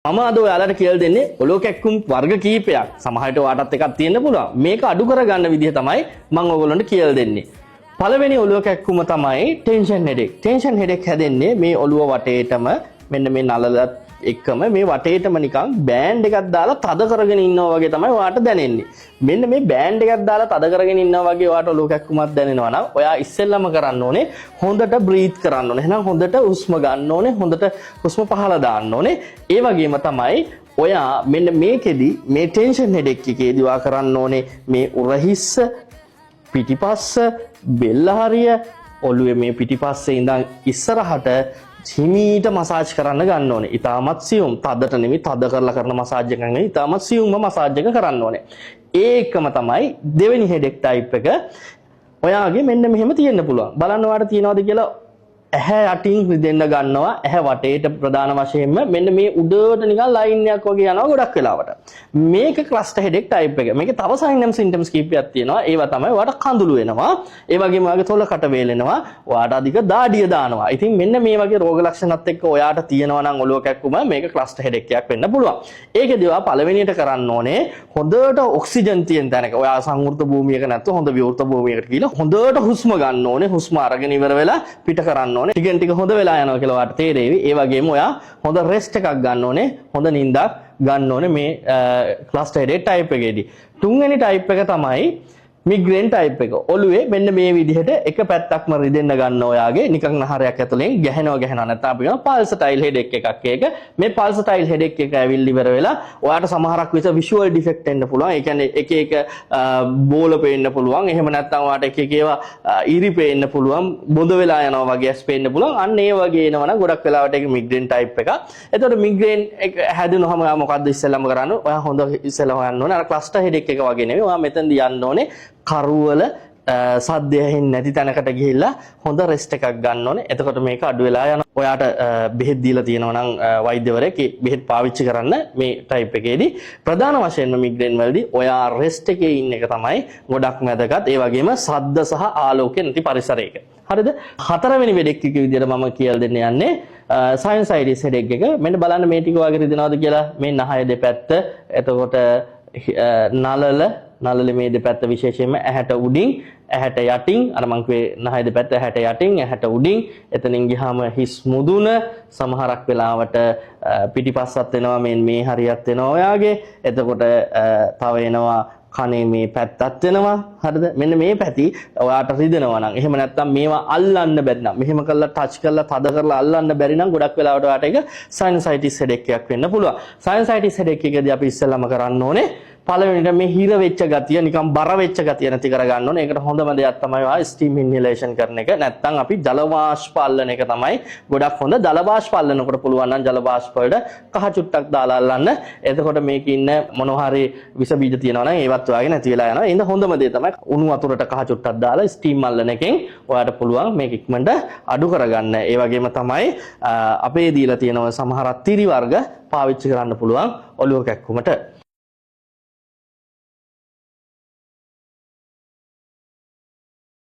මම අද ඔයාලට කියලා දෙන්නේ ඔලුව කැක්කුම් වර්ග කීපයක්. සමහරවිට ඔයාටත් එකක් තියෙන්න පුළුවන්. මේක අඩු කරගන්න විදිහ තමයි මම ඔයගොල්ලන්ට කියලා දෙන්නේ. පළවෙනි ඔලුව කැක්කුම තමයි ටෙන්ෂන් හෙඩෙක්. ටෙන්ෂන් හෙඩෙක් හැදෙන්නේ මේ ඔලුව වටේටම, මෙන්න මේ නළලත් එක්කම මේ වටේටම නිකන් බෑන්ඩ් එකක් දාලා තද කරගෙන ඉන්නවා වගේ තමයි ඔයාට දැනෙන්නේ. මෙන්න මේ බෑන්ඩ් එකක් දාලා තද කරගෙන ඉන්නවා වගේ ඔයාට ඔලුව කැක්කුමක් දැනෙනවා නම්, ඔයා ඉස්සෙල්ලම කරන්න ඕනේ හොඳට බ්‍රීත් කරන්න ඕනේ. එහෙනම් හොඳට හුස්ම ගන්න ඕනේ, හොඳට හුස්ම පහළ දාන්න ඕනේ. ඒ වගේම තමයි ඔයා මෙන්න මේකෙදි, මේ ටෙන්ෂන් හෙඩෙක් එකේදී ඔයා කරන්න ඕනේ මේ උරහිස්ස, පිටිපස්ස, බෙල්ල හරිය, ඔළුවේ මේ පිටිපස්සේ ඉඳන් ඉස්සරහට හිමීට මසාජ් කරන්න ගන්න ඕනේ. ඉතාමත් සියුම්, තදට නෙමෙයි, තද කරලා කරන මසාජ් එකක් නෙමෙයි, ඉතාමත් සියුම්ව මසාජ් එක කරන්න ඕනේ. ඒකම තමයි දෙවෙනි හෙඩෙක් ටයිප් එක. ඔයාගේ මෙන්න මෙහෙම තියෙන්න පුළුවන්. බලන්න ඔයාට තියනවද කියලා. ඇහැ යටින් රිදෙන්න ගන්නවා. ඇහැ වටේට ප්‍රධාන වශයෙන්ම මෙන්න මේ උඩට නිකන් ලයින් එකක් වගේ යනවා ගොඩක් වෙලාවට. මේක ක්ලස්ටර් හෙඩෙක් ටයිප් එක. මේකේ තව සයින් ඇන්ඩ් සිම්පටම්ස් කීපයක් තියෙනවා. ඒවා තමයි ඔයාට කඳුළු වෙනවා. ඒ වගේම ඔයාගේ තොල කට වේලෙනවා. ඔයාට අධික දාඩිය දානවා. ඉතින් මෙන්න මේ වගේ රෝග ලක්ෂණත් එක්ක ඔයාට තියෙනවා නම් ඔළුව කැක්කුම, මේක ක්ලස්ටර් හෙඩෙක් එකක් වෙන්න පුළුවන්. ඒකෙදි ඔයා පළවෙනියට කරන්න ඕනේ හොඳට ඔක්සිජන් තියෙන තැනක, ඔයා සංවෘත භූමියක නැත්නම් හොඳ විවෘත භූමියකට ගිහලා හොඳට හුස්ම ගන්න ඕනේ. හුස්ම අරගෙන ඉවර වෙලා පිට කරන්න ඕනේ. ටිකෙන් ටික හොඳ වෙලා යනවා කියලා ඔයාට තේරෙවි. ඒ වගේම ඔයා හොඳ රෙස්ට් එකක් ගන්න ඕනේ. හොඳ නින්දක් ගන්න ඕනේ මේ ක්ලස්ටර් හෙඩේක් ටයිප් එකේදී. තුන්වෙනි ටයිප් එක තමයි මිග්‍රේන් ටයිප් එක. ඔළුවේ මෙන්න මේ විදිහට එක පැත්තක්ම රිදෙන්න ගන්න, ඔයාගේ නිකන් නහරයක් ඇතුලෙන් ගැහෙනවා ගැහෙනවා. නැත්නම් අපි කියනවා පල්සටයිල් හෙඩෙක් එකක් ඒක. මේ පල්සටයිල් හෙඩෙක් එක ඇවිල්ලි ඉවර වෙලා ඔයාට සමහරක් විට විෂුවල් ඩිෆෙක්ට් එන්න පුළුවන්. ඒ කියන්නේ එක එක බෝල පේන්න පුළුවන්. එහෙම නැත්නම් ඔයාට එක එක ඒවා ඉරි පේන්න පුළුවන්. බොඳ වෙලා යනවා වගේ ඇස් පේන්න පුළුවන්. අන්න ඒ වගේ එනවනම් ගොඩක් වෙලාවට ඒක මිග්‍රේන් ටයිප් එකක්. එතකොට මිග්‍රේන් එක හැදුනහම ඔයා මොකද්ද ඉස්සෙල්ලාම කරන්න? ඔයා හොඳ ඉස්සෙල්ලාම හොයන්න ඕනේ අර ක්ලස්ටර් හෙඩෙක් එක වගේ නෙවෙයි. ඔයා මෙතනදී යන්න ඕනේ කරුවල, සද්දය ඇහෙන්නේ නැති තැනකට ගිහිල්ලා හොඳ රෙස්ට් එකක් ගන්න ඕනේ. එතකොට මේක අඩු වෙලා යනවා. ඔයාට බෙහෙත් දීලා තියෙනවා නම් වෛද්‍යවරයෙක්, ඒ බෙහෙත් පාවිච්චි කරන්න මේ ටයිප් එකේදී. ප්‍රධාන වශයෙන්ම මිග්‍රේන් වලදී ඔයා රෙස්ට් එකේ ඉන්න එක තමයි ගොඩක් වැදගත්. ඒ වගේම සද්ද සහ ආලෝකය නැති පරිසරයක. හරිද? හතරවෙනි හෙඩෙක් එක විදිහට මම කියලා දෙන්න යන්නේ සයිනසයිටිස් හෙඩෙක් එක. මෙන්න බලන්න මේ ටික වගේ රිදෙනවද කියලා. මේ නහය දෙපැත්ත, එතකොට නලල, නලල මේ දෙපැත්ත, විශේෂයෙන්ම ඇහැට උඩින්, ඇහැට යටින්, අර මං කිව්වේ නහය දෙපැත්ත, ඇහැට යටින්, ඇහැට උඩින්, එතනින් ගියාම හිස් මුදුන, සමහරක් වෙලාවට පිටිපස්සත් එනවා, මේ මේ හරියත් එනවා ඔයාගේ. එතකොට තව එනවා කනේ මේ පැත්තත් වෙනවා. හරිද? මෙන්න මේ පැති ඔයාට රිදෙනවා නම්, එහෙම නැත්නම් මේවා අල්ලන්න බැරි නම්, මෙහෙම කරලා ටච් කරලා තද කරලා අල්ලන්න බැරි නම්, ගොඩක් වෙලාවට ඔයාට ඒක සයිනසයිටිස් හෙඩෙක් එකක් වෙන්න පුළුවන්. සයිනසයිටිස් හෙඩෙක් එකදී අපි ඉස්සෙල්ලාම කරන්න ඕනේ පළවෙනිට මේ හිර වෙච්ච ගතිය, නිකන් බර වෙච්ච ගතිය නැති කරගන්න ඕනේ. ඒකට හොඳම දෙයක් තමයි ඔයා ස්ටීම් ඉන්හෙලේෂන් කරන එක. නැත්නම් අපි ජල වාෂ්ප අල්ලන එක තමයි ගොඩක් හොඳ. ජල වාෂ්ප අල්ලනකොට පුළුවන් නම් ජල වාෂ්ප වලට කහ චුට්ටක් දාලා අල්ලන්න. එතකොට මේකේ ඉන්න මොනවා හරි විස බීජ තියෙනවා නම් ඒවත් ඔයාගේ නැති වෙලා යනවා. ඒ හින්දා හොඳම දේ තමයි උණු වතුරට කහ චුට්ටක් දාලා ස්ටීම් අල්ලන එකෙන් ඔයාට පුළුවන් මේක ඉක්මනට අඩු කරගන්න. ඒ වගේම තමයි අපේ දීලා තියෙන ඔය සමහර තිරි වර්ග පාවිච්චි කරන්න පුළුවන් ඔළුව කැක්කුමට.